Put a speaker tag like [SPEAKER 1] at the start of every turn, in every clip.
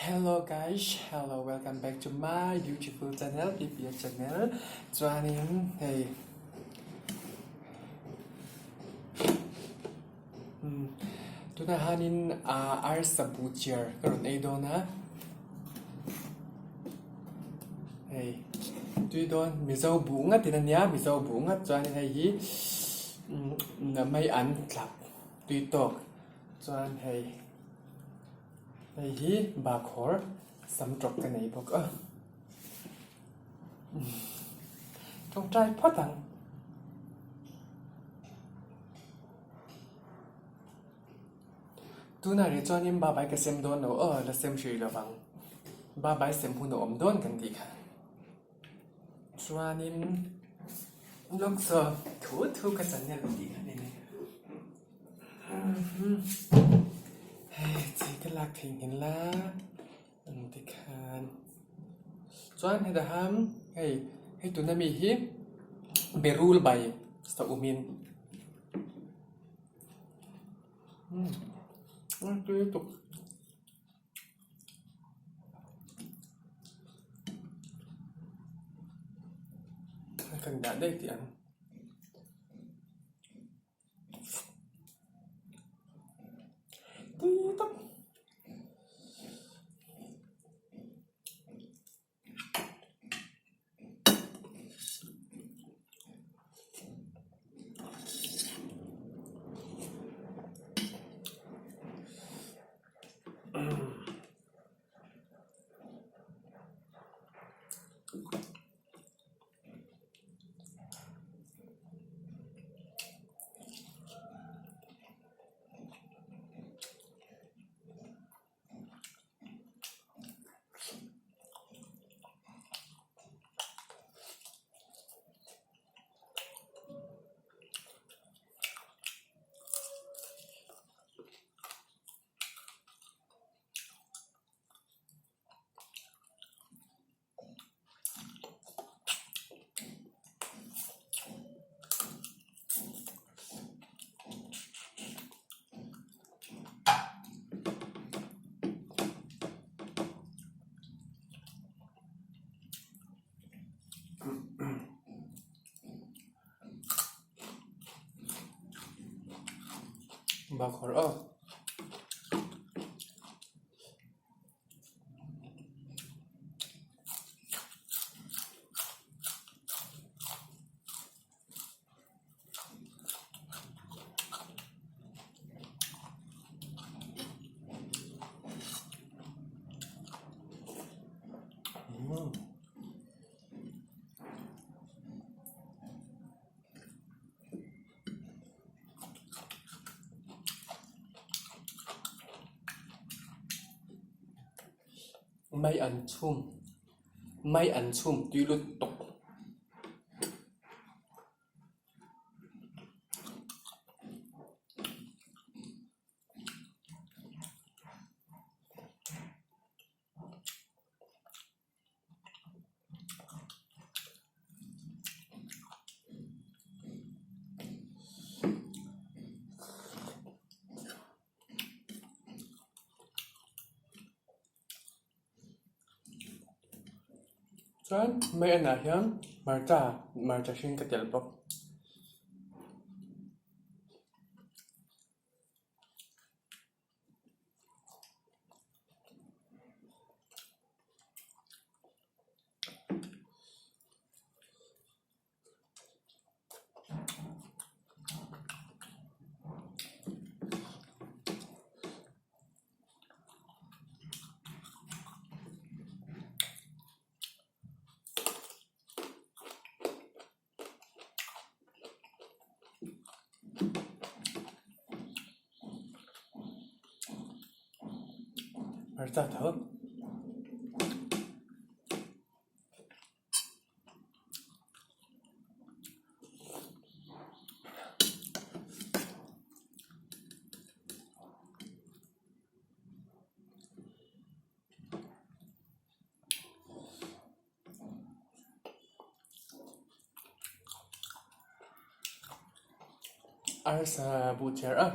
[SPEAKER 1] Hello guys, hello welcome back to my beautiful channel PPA channel chuanin hei tunah hianin arsa buh chiar ka rawn ei dawn a hei tui dawn mizo buh ngat in ania mizo buh ngat chuanin hei hi mai an tlak tui tawk chuan hei. Hei hi bakhawr sam tawp ka nei bawk a, tawngtai phawt ang. Tunah rih chuanin babai ka sem dawn lo aw, la sem hrih lo vang. Babai sem hun a awm dawn kan tih kha. Chuanin lawksaw thu thu ka channel tih kha ni. Hei chi ka lak thei nghen la ang tikhan chuan heta ham hei hei tuna mi hi berul bai sa umin umm a tui lutuk. Kan dah daih tih ang. Bakhawr aw. Mai an chhum mai an chhum tui lut tawp. Chuan mai enah hian hmarcha hmarcha hring ka telh bawk. Hmarcha tho. Arsa buh chiar a.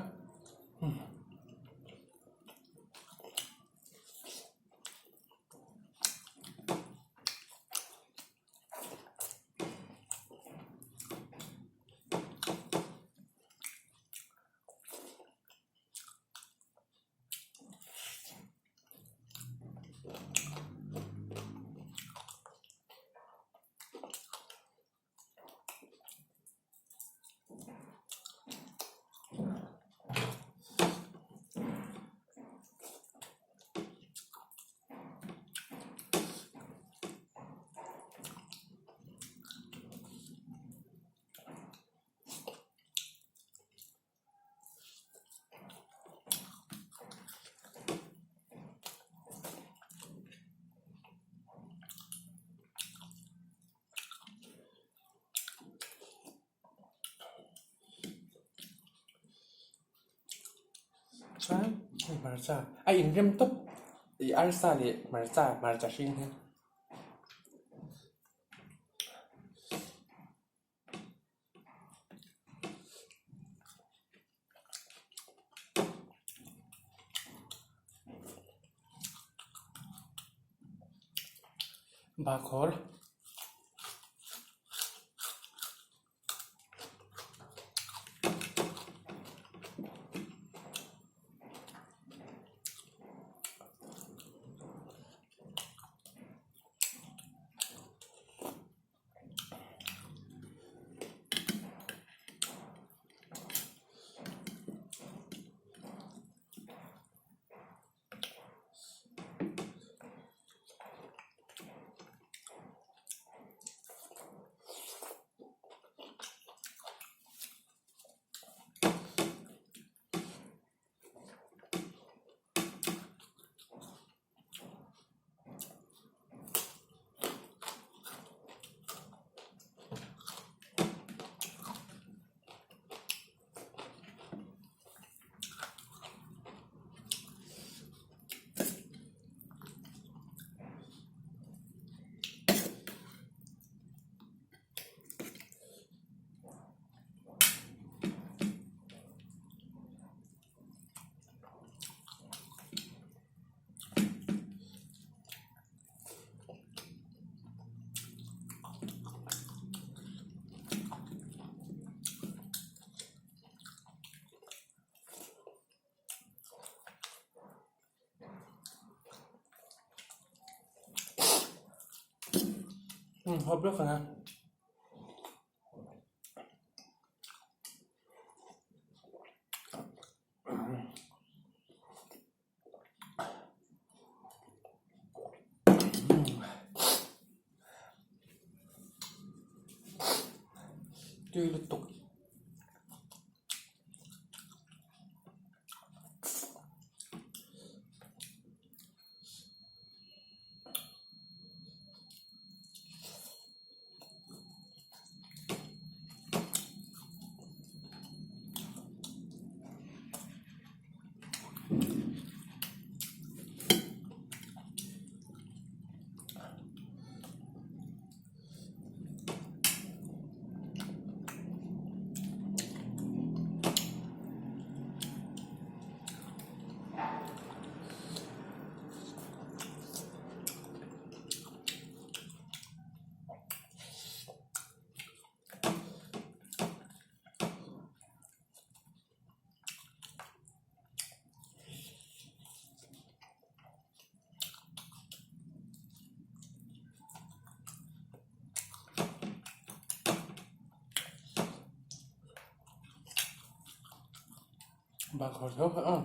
[SPEAKER 1] Chuan hei hmarcha a inrem tawp ih arsa leh hmarcha hmarcha hring hi. Bahkhawr. Hawp lawk ang a. Tui lutuk. Bahkhawr tho kha aw.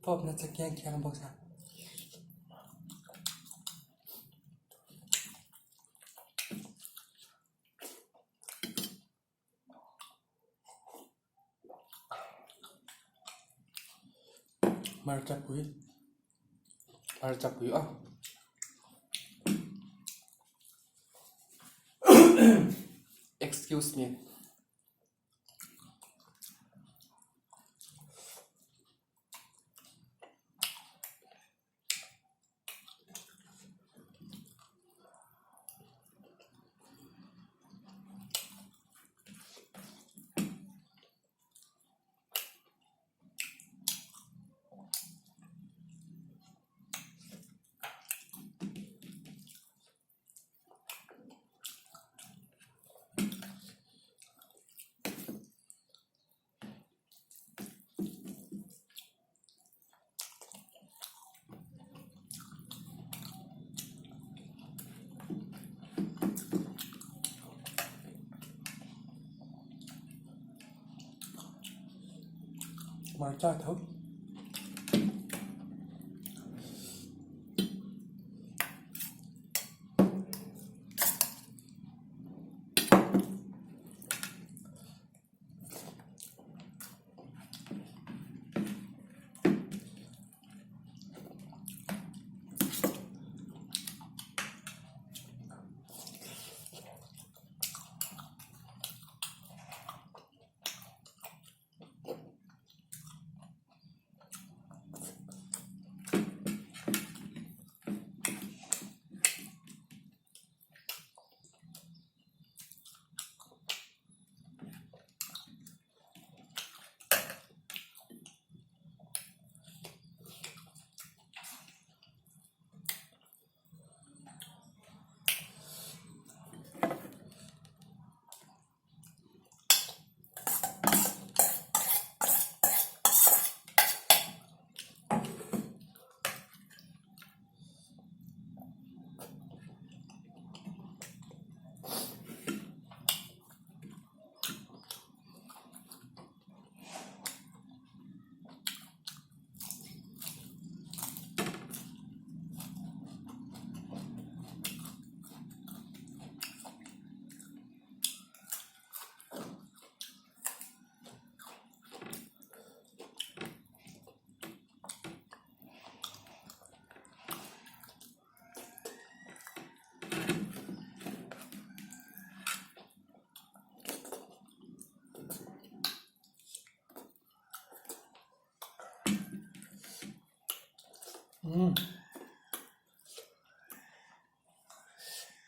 [SPEAKER 1] Pawp na cha khiang khiang bawk sa. Hmarchapui hmarchapui aw excuse me. Hmarcha tho.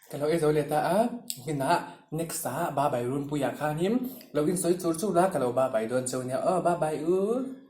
[SPEAKER 1] Ka lo ei zo leh ta a, hminah next ah bye bye runpuiah khanin lo insawi chur chur a, ka lo bye bye dawn cheu nia aw bye bye u.